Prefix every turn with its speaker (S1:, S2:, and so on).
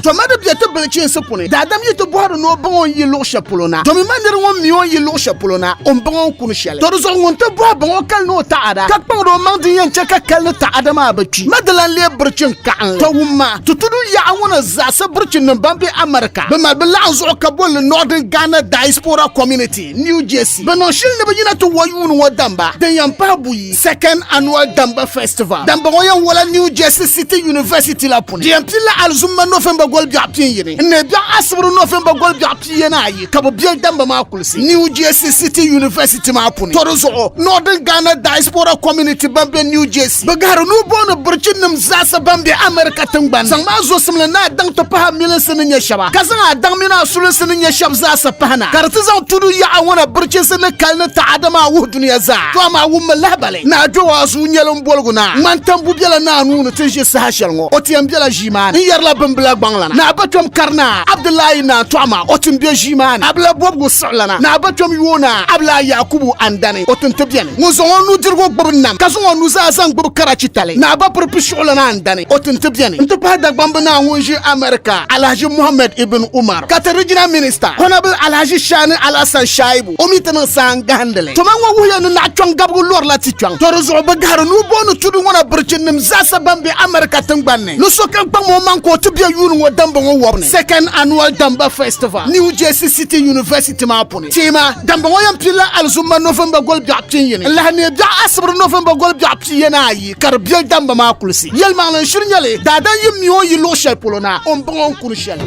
S1: To ma di bɛ ti bilchiinsi puni, daadam yi ti bɔhiri ni o baŋ o ni yi luɣ shɛli polo na, domi ma nir ŋun mi o ni yi luɣ shɛli polo na, o ni baŋ o ni kuni shɛli. To di zuɣu ŋun ti bɔhi baŋ o kali ni o taɣada, ka kpaŋdi o maŋ din yɛn chɛ ka kali ni taɣada maa bi kpi, ma di lan leei birichin kaɣinli. To wumma, ti tudu yaɣa ŋɔ ni zaɣisi birichinnim ban be America, bɛ mali bɛ laɣim zuɣu ka boli li Northern Ghana Diaspora Community, New Jersey. Bɛ niŋ shili ni bɛ yina ti wa yuuni ŋɔ damba din yɛn pahi buyi, Second Annual Damba Festival. Damba ŋɔ yɛn wala New Jersey City University la puni. Di yɛn pilila Alizumma November goli biɛɣu pin yini n-neei biɛɣu Asibiri November goli biɛɣu pia ni ayi ka bɛ beli damba maa kulisi New Jersey City University maa puni. Tɔ di zuɣu Northern Ghana Diaspora Community ban be New Jersey bɛ gahiri nuu booni birichinnim zaasa ban be America tiŋgbani zaŋ maa zosimli ni a daŋ ti pahi a milinsi ni nyɛ shɛba ka zaŋ a daŋ mini a sulinsi ni nyɛ shɛba zaasa pahi na ka di ti zaŋ tudu yaɣa ŋɔ na birichinsi ni kali ni taɣada maa wuhi dunia zaa. To amaa wummi lahibali ni a dɔwaazu nyɛlim boligu naa ŋmani tambu bela naa nuu ni ti ʒi saha shɛli ŋɔ o ti yɛn bela ʒii maa ni n-yɛrila bimbila gbaŋlana ni a ba kpɛm kari naa Abdullahi Naa Tɔɣima o ti m-be ʒii maa ni Abila Bɔbigu siɣilana ni a ba kpɛm yoo naa Abila Yakubu Andani o ti n-ti beni ŋun zaŋ o nudirigu gbubi nam ka zaŋ o nuzaa zaŋ gbubi karachi tali ni a ba piri pishuɣulana Andani o ti n-ti beni n-ti pahi Dagbamb naa ŋun ʒi America Alhaji Mohammed Ibn Umar ka ti Regional Minister Honourable Alhaji Shani Alhassan Shaibu o mi ti niŋ saa n-gahindili. Toma ŋɔ wuhiya ni naɣ kpiɔŋ gabigu lɔrila ti kpiɔŋ. To di zuɣu bɛ gahiri nuu booni tudu ŋɔ na birichinnim zaasa ban be America tiŋgbani ni, ni sokam kpaŋm o maŋ ka o ti be yuuni ŋɔ damba ŋɔ wɔbu ni. Second Annual Damba Festival, New Jersey City University maa puni. Teema, damba ŋɔ yɛn pilila Alizumma November goli biɛɣu pin yini n-lahi neei biɛɣu Asibiri November goli biɛɣu pia ni ayi ka di beli damba maa kulisi. Yɛlimaŋli n-shiri nyɛ li, daadam yi mi o ni yi luɣ shɛli polo na, o ni baŋ o ni kuni shɛli.